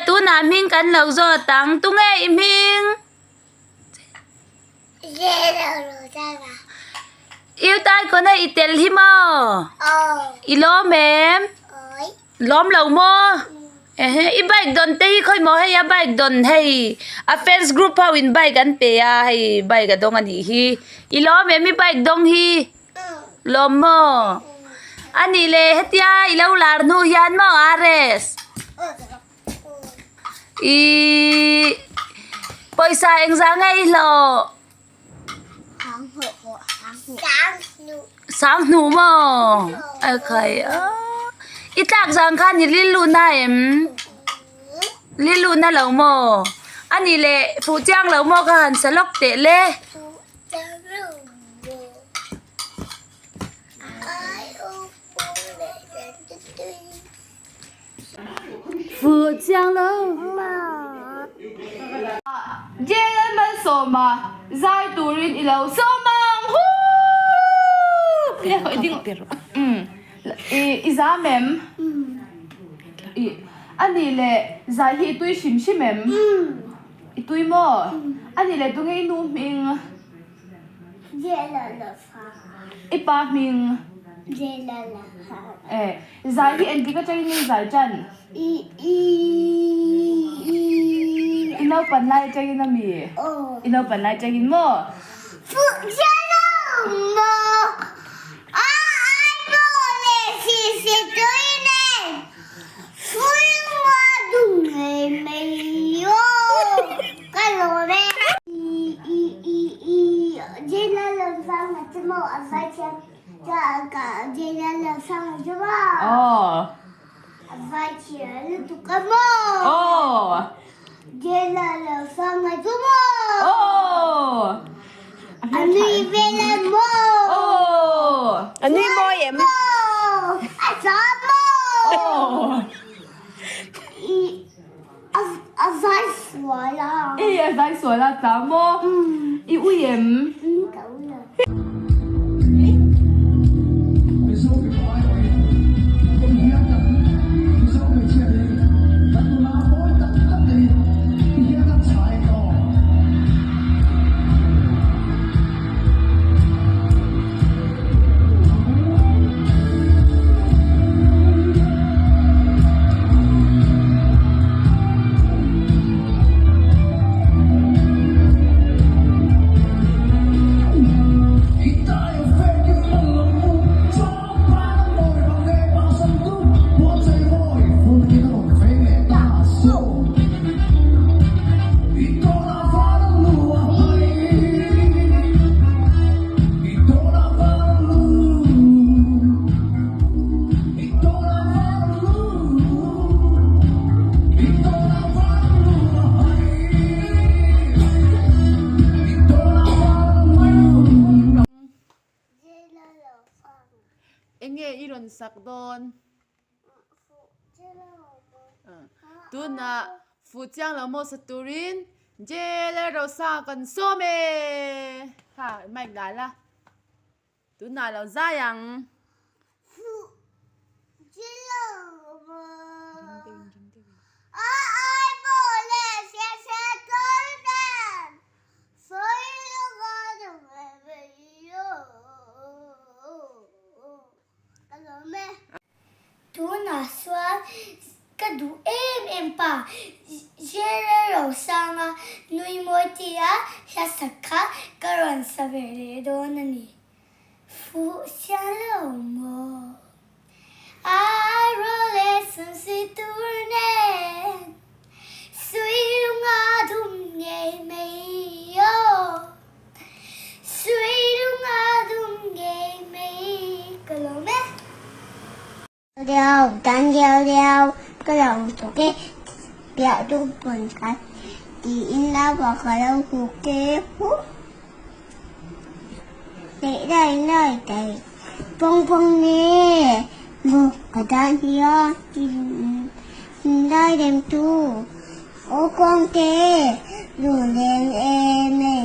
tunah hming kan lo zawt ang. Tunge i hming? Youth Icon a i tel hi maw? I lawm em? Lawm lo maw? Ehe i bike dawn te hi khawi maw hei a bike dawn hei a fans group ho in bike an pe a hei bike a dawng a nih hi. I lawm em i bike dawng hi? Lawm maw? A nih leh hetia i lo lar hnu hian maw RS? Ihh pawisa engzah nge i hlawh? Sang hnuh maw? A khai a i tlak zang khan i lil luhna em? Lil luhna lo maw? A nih leh fuh chiang lo maw ka han sa lawk teh le? Fuh chiang lo. Jail malsawma zai turin i lo sawm ang huu I zam em? A nih leh zai hi i tui hrim hrim em? I tui maw? A nih leh tunge i nu hming? I pa hming? Zai hi engtik atangin nge i zai tan? I naupan lai atangin a mi? I naupan lai atangin maw? A zai sual a. Ei a zai sual a tla maw? I ui em? Ka ui lo. Enge i rawn sak dawn? Tunah fuh chiang lo maw sa turin Jailer Rosa kan sawm e! Kha mic dah la. Tunah lo zai ang. Tunah chuan ka duh em em pa Jere Rosanga nui mawi tia hla sak kha ka rawn sa ve leh dawn a ni. Fuh chiang lo maw? Ai rual leh sumsi tur nen Sui lunga dum ngei mai aw Sui lunga dum ngei mai ka lawm e. Leo dan leo leo ka lo tuk e piah duh pawn kha tiin lava ka lo hmu ke huh leh lai lai tai pawng pawng nge maw ka dan hian lai rem tu aw kawng te lu leng em e.